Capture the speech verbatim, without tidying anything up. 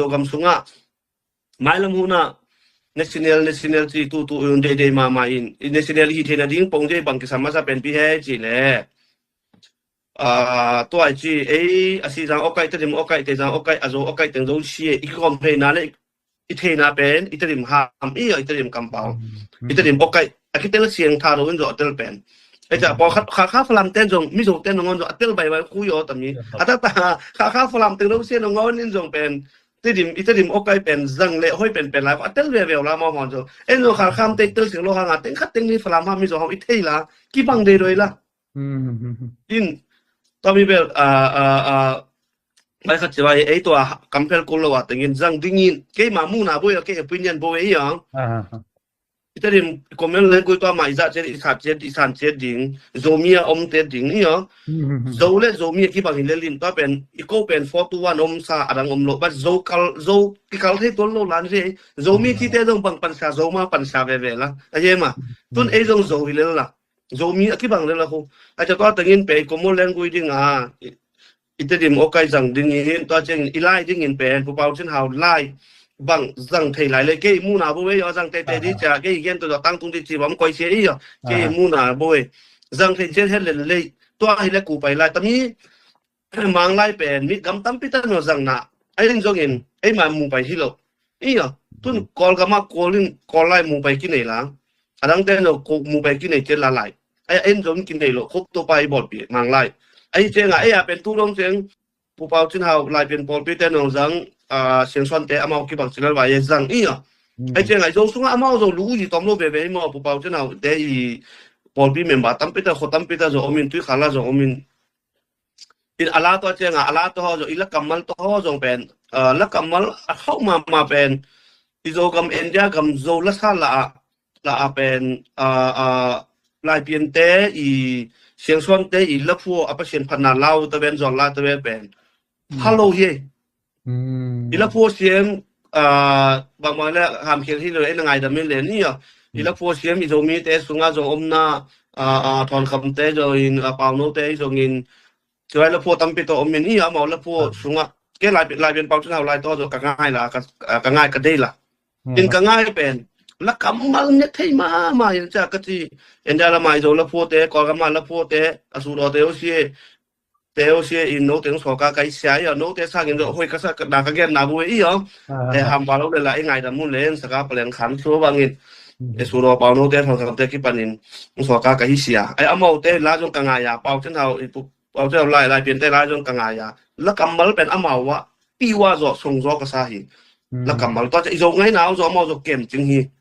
Zogam sungah mailam hunah national, national ci tutu un deidei mahmah in, national hi theihna ding pong dei bang kisam masa pen pi he ci le. Tua i ci ei a si zang awkaih, Tedim awkaih, te zang awkaih, a zo awkaih teng zo si e, i kikhawm theihna le i theihna pen i Tedim ham i, i Tedim kampau, i Tedim awkaih a kitel siang tha lo in zo a tel pen. Ei ca pawlkhat Khalkha Falam ten zong Mizo ten nangawn zong a tel baibai khui aw tami a tata Khalkha Falam teng lo sia nangawn in zong pen Tedim, i Tedim awkaih pen zang le hoi pen pen lai a tel veve uh la mau hon zong en zong Khalkham te tel siang lo hanga teng khat teng ni Falam ham Mizo ham i thei la kibang dei doi la. In tami bel a a a mai khat ci vai ei tua kampel kul lo a tengin zang dingin keima muna boi a kei opinion boi ei ang. I Tedim common language tua ma i zah ciat, i sat ciat, i san ciat ding, Zomi a om te ding i ang. Zo le Zomi a kibang hi le lin tua pen i ko pen four to one om sa a dang om lo, but Zo kal, Zo kikal thei tuan lo lan ve. Zomi ci te zong bang pansa, Zoma pansa veve la a hi ma. Tun ei zong Zo hi le la Zomi a kibang le la khu. A ca tua tengin pe common language ding a i Tedim awkaih zang dingin tua ciangin i lai dingin pen Pu Pau Cin Hau lai bang zang thei lai le kei muna bo wei aw zang tete di cia kei gen tua tang tung di ci bam koi sia i aw kei muna bo wei zang thei cian het le le tua hi le ku pai lai tami Mang lai pen mi gam tampi ta no zang na a in zongin ei ma mu pai hi lo. Iyo, tun Kawl gama Kawl in Kawl lai mu pai kinei la. Adang te no ko mu pai kinei te la lai. Ai en zong kinei lo khop to pai bol pi Mang lai. Ai che nga ei a pen tu long cheng Pu Pau Cin Hau lai pen bol pi te no zang a siang suan te amau kibang silal vai zang iyo. Ai che nga zong sunga amau zong lu yi tom lo ve ve mo Pu Pau Cin Hau te i bol pi member tampi ta kho tampi ta zong omin tui khala zong omin in a la tawh a ciangah a la tawh haw zong i la kammal tawh haw zong pen la kammal a khauh mahmah pen i Zogam India gam Zo lasa la ah la ah pen laipiante i siangsuante i laphuaw a Pasian phatna lau taven zon la taven pen halo hi. I laphuaw siam bangbang le hamkhial hi lo ei na ngaidam in len i a i laphuaw siam i Zomite sunga zong omna thawnkamte zong in paunote zong in Tua la phuah tampi tawh om in i amau la phuah sungah ke lai lai pian pau cun hau lai tawh ka ngai la ka ngai ka dei la in ka ngai pen la kammal ne thei ma ma in ca ka ci. India la mai zo la phuah te Kawlgam la phuah te a su daw te o sia te o sia in no teng sawka kai sia i no te sangin zo hoi ka sa na ka gen na bu i a e ham pa lo le la i ngai da mun le sa ka palen khan su bangin e su daw pau no te thawng te kipanin sawka ka hi sia ai amau te la zong ka ngai a pau cun hau i pu Pau te lai lai pian te lai zong ka ngai a la kammal pen amau a piwa zawh song zawh ka sa hi. La kammal tua i zo ngai nau zawh amau zawh kem cing hi.